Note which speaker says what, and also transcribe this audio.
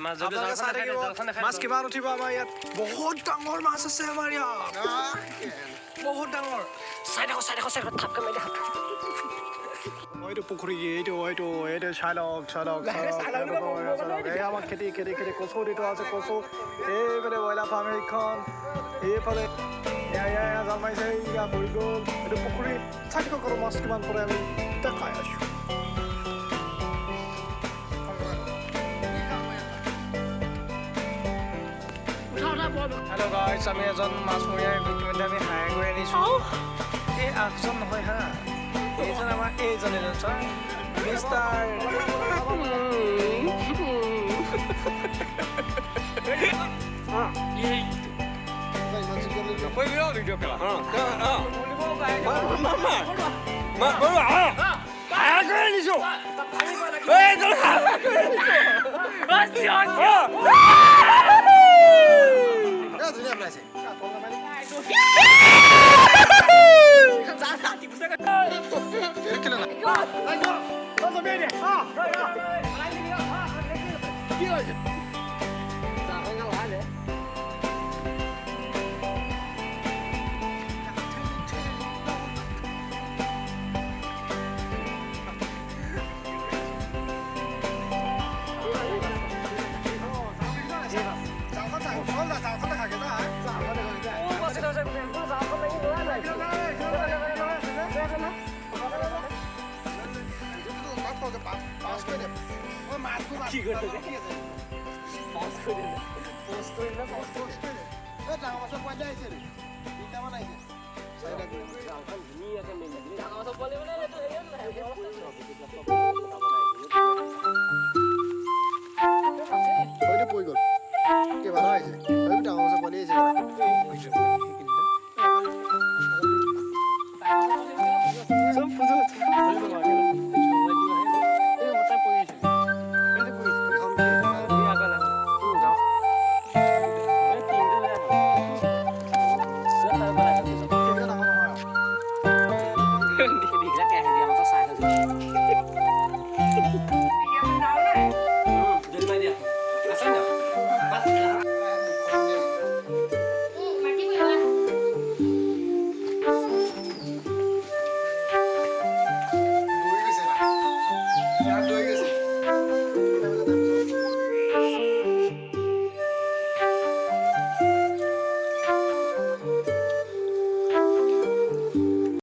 Speaker 1: আপোনালোকে চাই থাকিব মাছ কিমান উঠিব। আমাৰ ইয়াত বহুত ডাঙৰ মাছ আছে, আমাৰ ইয়াত বহুত ডাঙৰ।
Speaker 2: চাই থাকো, চাই থাকো, চাই থাকো, থাপকে মাৰি থাকো।
Speaker 1: এইটো পুখুৰী, এইটো এইটো এইটো চাই লওক, চাই লওক, চাই লওক, চাই লওক। এই আমাৰ খেতি খেতি খেতি কচু দি থোৱা আছে, কচু। এইফালে ব্ৰইলাৰ ফাৰ্ম এইখন। এইফালে এয়া এয়া এয়া জাল মাৰিছে, এইয়া পৰি গ'ল। এইটো পুখুৰী। চাই থাকক আৰু মাছ কিমান পৰে আমি দেখাই আছোঁ। হেল্ল' গাইছ, আমি এজন মাছমৰীয়া ইতিমধ্যে আমি হায়াৰ কৰি আনিছোঁ। এই আঠজন নহয় হা, এইজন আমাৰ এইজন এজন চোৱা মিষ্টাৰ।
Speaker 3: ধুনীয়া পেলাইছে।
Speaker 2: কি কৰিছে? পজ কৰি দিলে, পজ কৰি দিলে, পজ কৰি দিলে।
Speaker 3: ডাঙৰ মাছৰ পোৱালি আহিছে, তিনিটামান আহিছে।
Speaker 2: জালখন ধুনীয়াকে মেলি দিলে। ডাঙৰ মাছৰ পোৱালি মানে এইটো হেৰিয়ত নাই।
Speaker 3: হয়তো পৰি গ'ল। কেইবাটাও আহিছে, ডাঙৰ মাছৰ পোৱালি আহিছে।
Speaker 1: চব পুজো।
Speaker 3: ডাঙৰ নহয় আৰু।